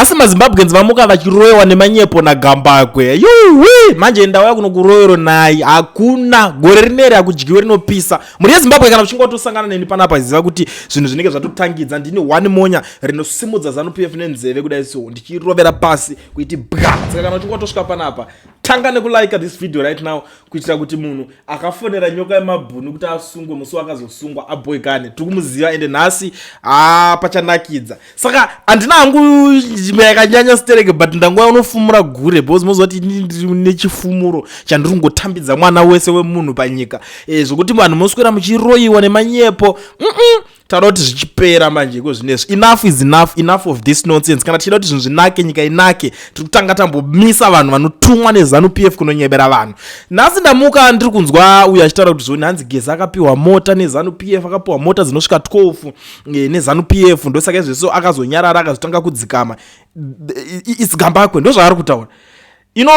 Nhasi maZimbabweans vamuka vachiroyewa nemanyepo naGambakwe. Yuwi! Manje ndauya kuno kuroyero nayi. Hakuna gore rineri hakudyiwe rinopisa. Mhuri yeZimbabwe, kana uchinge watosangana neni panapa, ziva kuti zvinhu zvinenge zvatotangidza. Ndini one monya rinosimudza ZANU PF nenzeve kudai so, ndichirovera pasi kuiti bwa. Saka kana uchinge watosvika panapa, tanga nekulike this video right now, kuitira kuti munhu akafonera nyoka yemabhunu kuti asungwe musi wakazosungwa abhoikane. Tiri kumuziva, ende nhasi pachanakidza. Saka handina hangu yakanyanya stereke, but ndanguva unofumura gure, because moziva kuti ini nechifumuro chandiri kungotambidza mwana wese wemunhu panyika, zvokuti vanhu moswera muchiroyiwa nemanyepo. Taura kuti zvichipera manje iko zvinezvi. Enough is enough, enough of this nonsense. Kana tichida kuti zvinhu zvinake, nyika inake, tiri kutanga tambomisa vanhu vanotumwa neZANU PF kunonyebera vanhu. Nhasi ndamuka ndiri kunzwa uyo achitaura kuti zvoni hanzi Geza akapiwa mota neZANU PF, akapiwa mota dzinosvika 12 neZANU PF, ndosaka izvezvo akazonyarara, akazotanga kudzikama. Its Gambakwe, ndo zvaari kutaura. Ino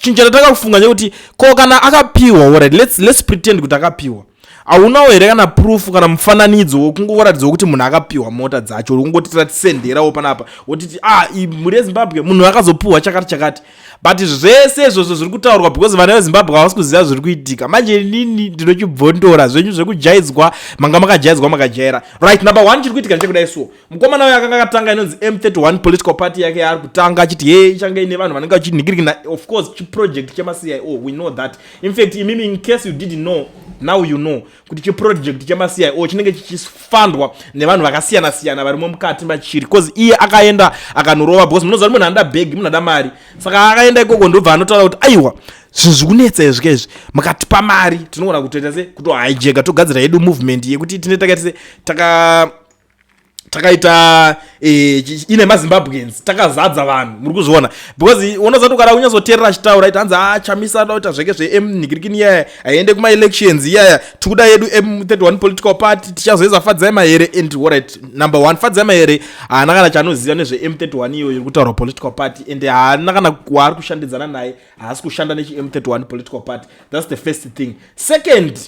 chinhu chandatanga kufunga chekuti, ko kana akapiwa, alright, let's pretend kuti akapiwa, haunawo here kana proof, kana mufananidzo wekungoratidzawo kuti munhu akapiwa mota dzacho? Uri tisenderawo panapa, wotiti, "Ah, mhuri yeZimbabwe, munhu akazopiwa chakati chakati." But zvese izvozvo zviri kutaurwa because vana veZimbabwe havasi kuziva zviri kuitika. Manje inini ndinochibvondora zvenyu zvekujaidzwa, manga makajaidzwa, makajaira. Right, number one, chiri kuitika ndechekudai so: mukomana uyo akanga akatanga inonzi M31 political party yake yaari kutanga, achiti he ichange ine vanhu vanenge vachinhingirikina. Of course chiproject chemaCIO, we know that. In fact, imimi, in case you didn't know, now you know kuti chiproject chemaCIO chinenge chichifandwa nevanhu vakasiyana-siyana varimo mukati machiri, because iye akaenda akanorova, because munoziva kuti munhu anoda bhegi, munhu anoda mari. Saka akaenda ikoko, ndobva anotaura kuti, "Aiwa, zvinhu zvikunetsa izvi kaizvi, mukatipa mari tinogona kutoita se kutohijeka, togadzira yedu movement yekuti tine takaita se takaita ine maZimbabweans, takazadza vanhu." Muri kuzviona? Because unozati ukada kunyatsoteerera achitaura, iti hanzi, "A, Chamisa ada kuita zveke zvemnhikirikini iyaya, haiende kumaelections iyaya, tikuda yedu M31 political party, tichazoisa Fadzai Mahere." And alright, number one, Fadzai Mahere haana kana chaanoziva nezve-M31 iyoyo iri kutaurwa, political party, and haana kana waari kushandidzana naye, haasi kushanda nechi-M31 political party. That's the first thing. Second,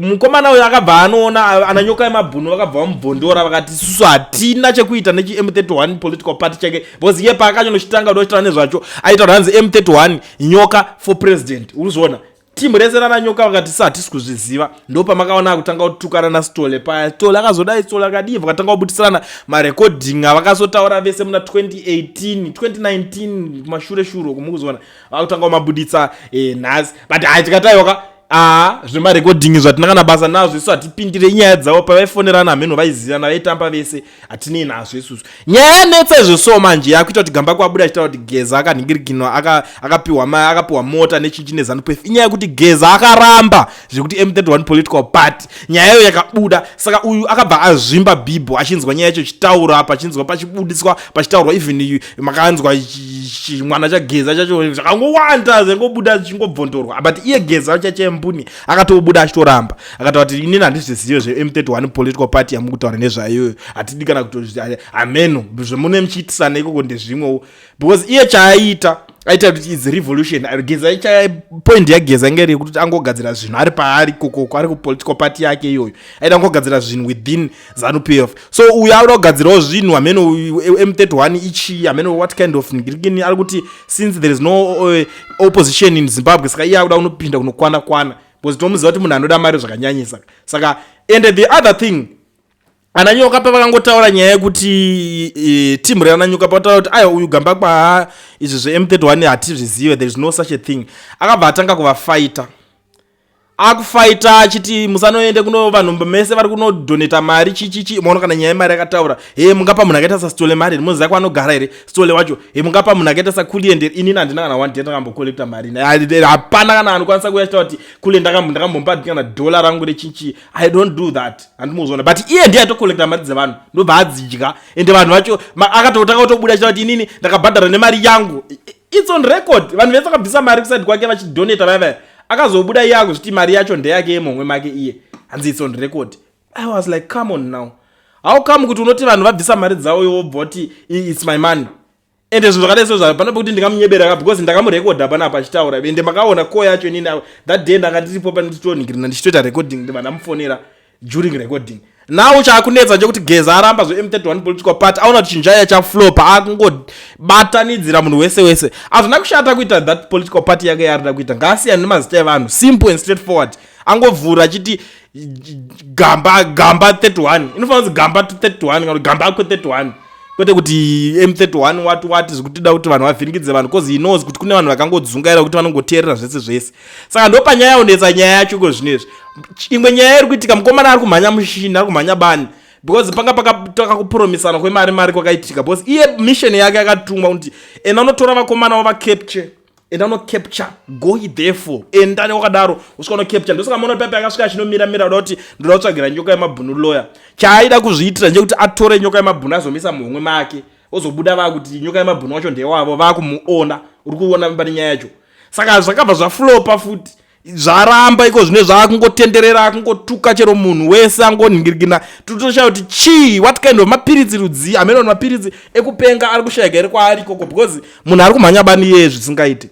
mukomana uyo akabva anoona ana nyoka yemabhunu, vakabva vamubvondora, vakati, "Isusu hatina chekuita nechi-M31 political party chake," because iye paakanyanochitanga kuda kuchitaura nezvacho, aitaura hanzi M31 Nyoka for president. Uri kuzviona? Timu rese rana Nyoka vakati, "Sa hatisi kuzviziva." Ndo pamakaona kutanga kutukana naStole paya. Stole akazodai, Stole akadii, vakatanga kubutisirana marecording avakazotaura vese muna 2018, 2019, kumashure shure uku. Mukuzviona vakutanga kumabuditsa nhasi. But hai, tikataiwaka aa zvemarecording zvatina kana basa nazvo isu, hatipindire nyaya dzavo. Pavaifonerana hameno, vaizivana, vaitamba vese, hatinei nazvo isusu. Nyaya yanetsa izvo so manje yakuita kuti Gambakwe abuda achitaura kuti Geza akanhingirikinwa, akapiwa mota nechinchi neZANU PF, inyaya yekuti Geza akaramba zvekuti M31 political party. Nyaya iyo yakabuda, saka uyu akabva azvimba bhibho achinzwa nyaya yacho ichitaura apa, achinzwa pachibudiswa, pachitaurwa. Even makanzwa chimwana chaGeza chacho, zvakangowanda zvangobuda zvichingobvondorwa. But iye Geza chachembuni akatobuda achitoramba, akataura kuti, "Inini handizvizive zve-M31 political party yamukutaura nezvayoyo, hatidi kana kuto hameno zvemune muchiitisana ikoko ndezvimwewo." Because iye chaaita, aita kuti is revolution. Geza, point yaGeza inge iri yekuti angogadzira zvinhu ari paari kokoko, ari kupolitical party yake iyoyo, aida kungogadzira zvinhu within ZANU PF. So uyu akuda kugadzirawo zvinhu hameno M31 ichi, hameno what kind of ngirikini ari kuti, since there is no opposition in Zimbabwe, saka iye akuda kunopinda kunokwana kwana, because tomuziva kuti munhu anoda mari zvakanyanyisa. Saka, and the other thing, ana Nyoka pavakangotaura nyaya yekuti timu reana Nyoka pavataura kuti, "Aiwa, uyu Gambakwa ha, izvi zve-M31 hatizvizive, there is no such a thing," akabva atanga kuvafaita, akufaita achiti, "Musanoende kuno, vanhu mese vari kunodonata mari chichichi." Maona kana nyaya yemari yakataura, "He, mungapa munhu akaita saStole mari? Munoziva kwaanogara here Stole wacho? He, mungapa munhu akaita saKuliende? Inini handina kana one day ndakambocollecta mari. Hapana kana anokwanisa kuuya achitaura kuti kule ndakambompa kana dhola rangu rechinchi. I don't do that." Handimuzona, but iye ndiye aitocollecta mari dzevanhu, ndobva adzidya. Ende vanhu vacho akatotanga kutobuda achitaura kuti, "Inini ndakabhadhara nemari yangu." It's on record. Vanhu vese vakabvisa mari kuside kwake vachidonata vaya vaya, akazobuda iye akuzviti mari yacho ndeyake yemhomwe make iye, hanzi it's on record. I was like, "Come on now, how come kuti unoti vanhu vabvisa mari dzavo, iwe wobva kuti it's my money?" Ende zvinhu zvakadai so zva pane pekuti ndingamunyeberaka, because ndakamurekodha panapa achitaura, ende makaona ko yacho. Inini that day ndanga ndiripo pandichitoningirina, ndichitoita recording, ndibva ndamufonera during recording. Now chaakunetsa chekuti Geza aramba zve-M31 political party, aona kuti chinhu chaiya chaflopa, akungobatanidzira munhu wese wese. Hazvina kushata kuita that political party yake yaarida kuita, ngaasiyane nemazita evanhu, simple and straight forward. Angovhura achiti Gamba, Gamba 31, inofanira kunzi Gamba 31 kana Gambakwe 31, kwete kuti M31 wati wati, zvekutida kuti vanhu vavhiringidze vanhu, 'cause he knows kuti kune vanhu vakangodzungaira kuti vanongoteerera zvese zvese. Saka ndo panyaya yaonetsa nyaya yacho iko zvinezvi. Imwe nyaya iri kuitika, mukomana ari kumhanya mushini, ari kumhanya bani, because panga pakataka kwemari mari kwakaitika, because iye mission yake yakatumwa kuti enda unotora vakomana vavacapture, enda unocapture, go therefore, enda wakadaro usvika unocapture. Ndosaka muona pepe akasvika achinomiramira kuda kuti ndoda kutsvagira Nyoka Yemabhunu lawyer. Chaaida kuzviitira ndechekuti atore Nyoka Yemabhunu azomisa muhomwe make, ozobuda vakuti Nyoka Yemabhunu wacho ndewavo, vakumuona. Uri kuona pane nyaya yacho. Saka zvakabva zvaflopa futi, zvaramba iko zvine zvaakungotenderera, akungotuka chero munhu wese angonhingirikina. Totoshaya kuti chii, what kind of mapiritsi rudzii hameno, mapiritsi ekupenga ari kushayika ere kwaari ikoko, because munhu ari kumhanya bani iyeye zvisingaiti.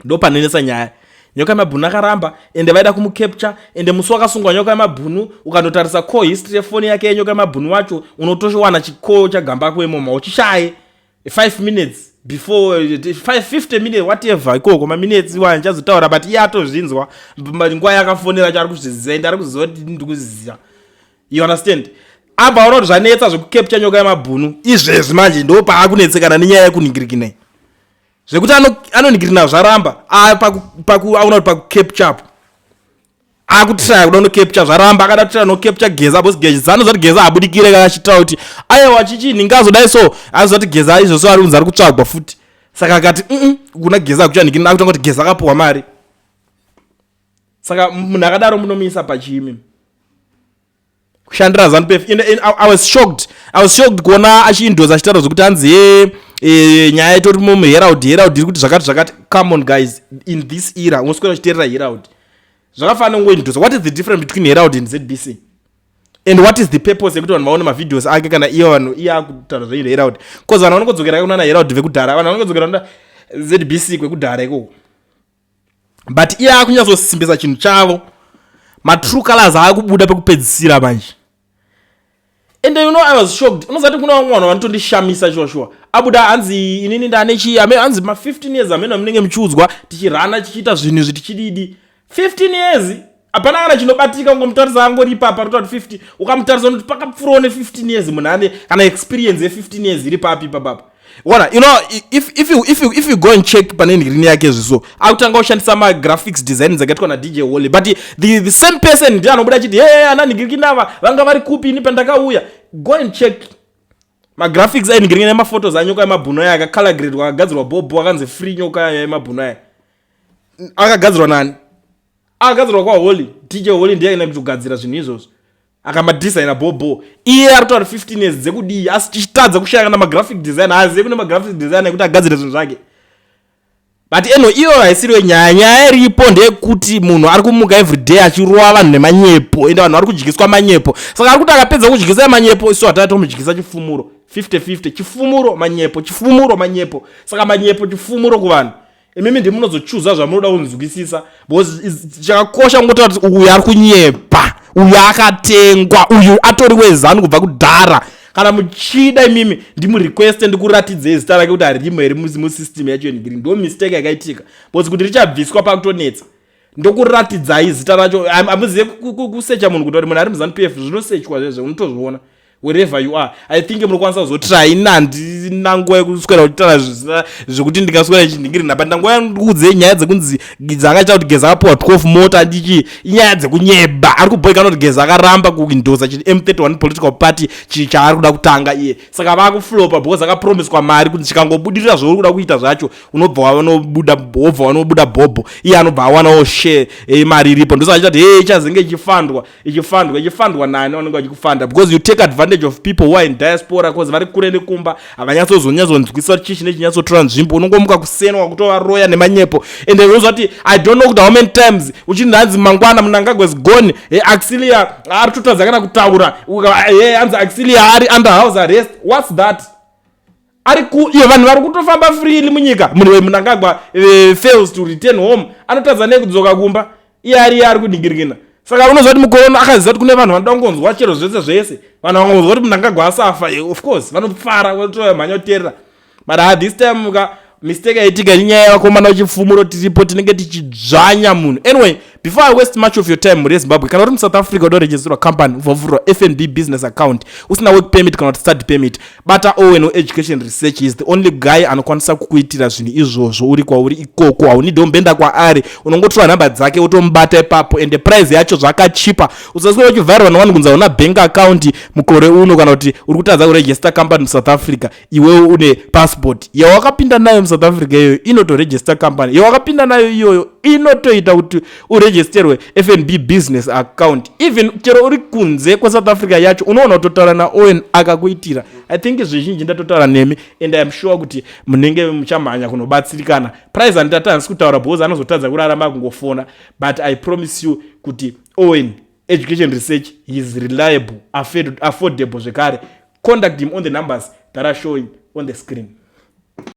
Ndo panonetsa nyaya. Nyoka Yemabhunu akaramba, ende vaida kumucapture. Ende musi wakasungwa Nyoka Yemabhunu, ukandotarisa call history yefoni yake yeNyoka Yemabhunu wacho, unotowana chicall chaGambakwe imomo uchishaye 5 minutes before 50 minutes, whatever ikoko, maminutes iwayo ndichazotaura, but iye atozvinzwa nguva yakafonera chaari kuzviziva, ende ari kuziva kuti ndikuziva, you understand? Abva aona kuti zvanetsa zvekucapture Nyoka Yemabhunu. Izvezvi manje ndo paakunetsekana nenyaya yekunhingirikinai, zvekuti anonhingirina zvaramba, aona kuti pakucapture akutraya kuda kunocapture zvaramba. Akada kutraya nocapture Geza, because Geza anozva kuti Geza abudikire kana achitaura kuti aiwa chichi ndingazodai, so anoziva kuti Geza izvozvo ari kunzi ari kutsvagwa futi. Saka akati kuna Geza akuchanhingirina, akutanga kuti Geza akapuhwa mari. Saka munhu akadaro munomuisa pachimi kushandira ZANU PF. I was shocked kuona achiindoza achitaura zvokuti hanzi ye nyaya itorimo muHerald, Herald iri kuti zvakati zvakati. Come on guys, in this era unoswera uchiteerera Herald, zvakafanana kungoindoza. What is the difference between Herald and ZBC, and what is the purpose yekuti vanhu vaone mavideos ake kana iye vanhu iye akutaura zveHerald? Because vanhu vanongodzokera kunana Herald vekudhara, vanhu vanongodzokera kuna ZBC kwekudhara ikoko, but iye akunyatsosimbisa chinhu chavo. Matrue colors aakubuda pekupedzisira manje. And you know, I was shocked. Unozati kuna vamwe vanhu vanotondishamisa shuwa shuwa. Abuda hanzi inini ndane chii, hanzi ma15 years amene munenge muchiudzwa tichirana, tichiita zvinhu izvi tichididi. 15 years hapana kana chinobatika. Ungomutarisa angori ipapa rota kuti 50, ukamutarisa unoti pakapfuurawo ne15 years, munhu ane kana experience ye15 years iri papi ipapapa? Ona, you know, if you go and check pane nhirini yake zviso, akutanga kushandisa magraphics design dzakaitwa naDJ Wally, but the same person ndiye anobuda achiti, "Hey, ana nhingirikinava vanga vari kupi ini pandakauya?" Go and check magraphics ainhingirikina nemaphotos aNyoka Yemabhunu aya, akacolor grade, akagadzirwa bhobho, akanzi "Free Nyoka Yemabhunu". Aya akagadzirwa nani? Akagadzirwa kwaHolly. DJ Holly ndiye aina kutogadzira zvinhu izvozvo, akamadhisaina bhobho. Iye ari kutaura 15 years dzekudii, asi tichitadza kushaya kana magraphic design. Haazive kune magraphic design ekuti agadzire zvinhu zvake. But eno iyo haisiriyo nyaya. Nyaya iripo ndeyekuti munhu ari kumuka everyday achirova vanhu nemanyepo, ende vanhu vari kudyiswa manyepo. Saka ari kuti akapedza kudyisa manyepo, isu hatati tomudyisa chifumuro 50-50, chifumuro manyepo, chifumuro manyepo. Saka manyepo, chifumuro kuvanhu. Imimi ndi munozochuza zvamunoda kunzwisisa, because chakakosha kungotaura kuti uyu ari kunyepa, uyu akatengwa, uyu atori weZANU kubva kudhara. Kana muchida imimi ndimurequeste, ndikuratidzei zita rake kuti harimo here musystem yacho yenigiri. Ndo mistake yakaitika, because kuti richabviswa pakutonetsa. Ndokuratidzai zita racho. Hamuzive kusecha munhu kuti munhu ari muZANU PF, zvinosechwa zvezve, unotozviona wherever you are. I think munokwanisa kuzotry. Ina handina nguva yekuswera kuchitaura zvisina zvekuti ndingaswera chindingirina, but ndanguva ndikuudzei nyaya dzekunzi dzangaita kuti Geza akapiwa 12 mota ndichi inyaya dzekunyeba. Ari kubhoikana kuti Geza akaramba kuindosa chi M31 political party chaari kuda kutanga iye. Saka vaakuflopa because akapromiswa mari kuti chikangobudirira zvauri kuda kuita zvacho, unobva wanobuda, wobva wanobuda bhobho, iye anobva awanawo share yemari iripo. Ndosaka achitati, "Hey, ichazenge ichifandwa, ichifandwa, ichifandwa." Nani vanenge vachikufanda? Because you take advantage of people who are in diaspora, because vari kure nekumba, havanyatsozonyatsonzwisisa kuti chii chine chinyatsotora nzvimbo. Unongomuka kusenwa kutovaroya nemanyepo. And unozwa kuti I don't know kuti how many times uchinzi hanzi mangwana Mnangagwa is gone. Hey, Auxilia ari kutotadza kana kutaura. Hey, hanzi Auxilia ari under house arrest. What's that? Ari ku iyo vanhu vari kutofamba freely munyika. Munhu Mnangagwa fails to return home, anotadza nei kudzoka kumba? Iye ari kuningirikina. Saka Saka unoziva kuti mukore akaziva kuti kune vanhu vanoda kungonzwa chero zvese zvese. Vanhu vangonzwa kuti Mnangagwa asafa, of course vanofara, votoya mhanya kuteerera. But this time ka mistake yaitika inyaya yevakomana vechifumuro. Tiripo, tinenge tichidzvanya munhu. Anyway, before I waste much of your time, mhuri yeZimbabwe, kana uri muSouth Africa uda kuregisterwa company, uvavhurwa FNB business account, usina work permit kana kuti study permit, bata Owen Education Research. Is the only guy anokwanisa kukuitira zvinhu izvozvo uri kwauri ikoko. Haunidi umbenda kwaari, unongotora nhamba dzake wotomubata ipapo, and price yacho zvakachipa. Usaswera uchivharirwa nevanhu kunzi hauna bank account mukore uno, kana kuti uri kutadza kuregister company muSouth Africa. Iwewe une passport yawakapinda nayo muSouth Africa, iyoyo inotoregister company. Yawakapinda nayo iyoyo inotoita kuti uregisterwe FNB business account, even chero uri kunze kweSouth Africa yacho. Unoona kutotaura naOwen akakuitira. I think zvizhinji ndatotaura nemi, and I am sure kuti munenge muchamhanya kunobatsirikana. Price handitati, handisi kutaura because anozotadza kurarama kungofona, but I promise you kuti Owen Education Research is reliable, affordable zvekare. Contact him on the numbers that are showing on the screen.